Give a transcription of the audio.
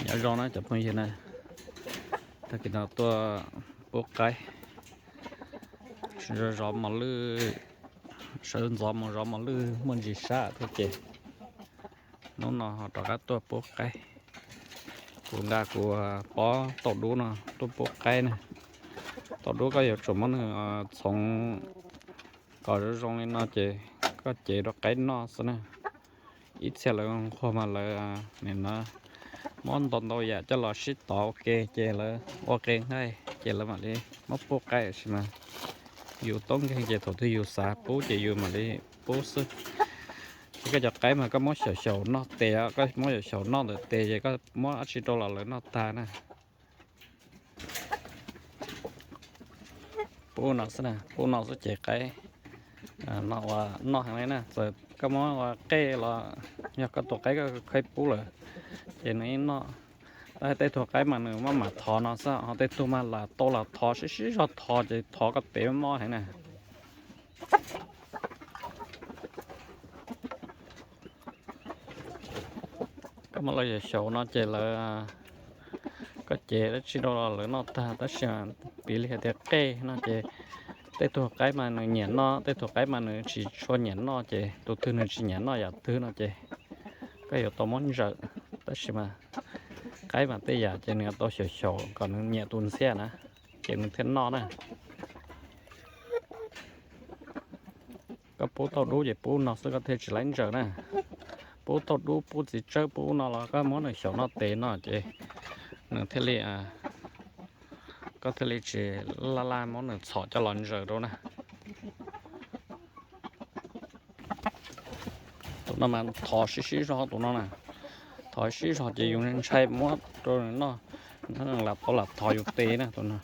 Nyob zoo na cov phooj ywg na, tag kis no tuaj pub qaib, zov mos lwj, sawv ntxov mus zov mos lwj muaj ntsis sab thiab ces hnub no ho rov qab tuaj pub qaib. Kuv nqa kuv pob tauj dub no tuaj pub qaib na. Tauj dub koj yuav tsum muab nws txhoov kom zoo zoo li no ces koj cev rau qaib noj xwb na. Ib txhia lawv nquag mas lawv nim no muab ntau ntau yam coj los sib tov ua ke ces lawv ua qe nqaij ces lawv mam li muab pub qaib sis mas yus toob nkeeg ces thaum twg yus xav pub ces yus mam li pub xwb. Ces koj cov qaib mas koj muab xyaum xyaum noj tes, koj muab xyaum xyaum noj ntawm tes ces koj muab dab tsi rau los lawv noj tag na. Pub no xwb na, pub no xwb ces qaib no ua noj heev li na. Txawm koj muab ua qej los yog koj tus qaib koj khawb pub lawm ces nws yeej noj. Tab sis tej tug qaib mas nws maj mam thov no xwb, ho tej tug mas lam tau lam thov sib sib zog thov ces thov koj tes mob heev na. Koj muab lawv xyaum xyaum no ces lawv, koj cev dab tsi rau los lawv noj tag, tab sis piv li hais tias qej no ces tej tug qaib mas nws nyiam noj, tej tug qaib mas nws tsis tshua nyiam noj, ces tus twg nws tsis nyiam noj yam twg no ces koj yuav tau muab ntsaws. Tab sis mas qaib mas tej yam ces nws yuav tau xyaum xyaum kom nws nyiam tus ntxhiab na, ces nws thiaj noj na. Koj pub tauj dub ces pub no xwb koj thiaj tsis laib ntsaws na. Pub tauj dub, pub txiv tsawb, pub no los koj muab nws xyaum noj tes no ces nws thiaj li, koj thiaj li tsis laj laj muab nws txhom coj los ntsaws rau na. Tus no mas thov sib sib zog tus no na. Thov sib zog ces yus ntshai muab rau nws noj, lam tau lam thov yus tes na tus no.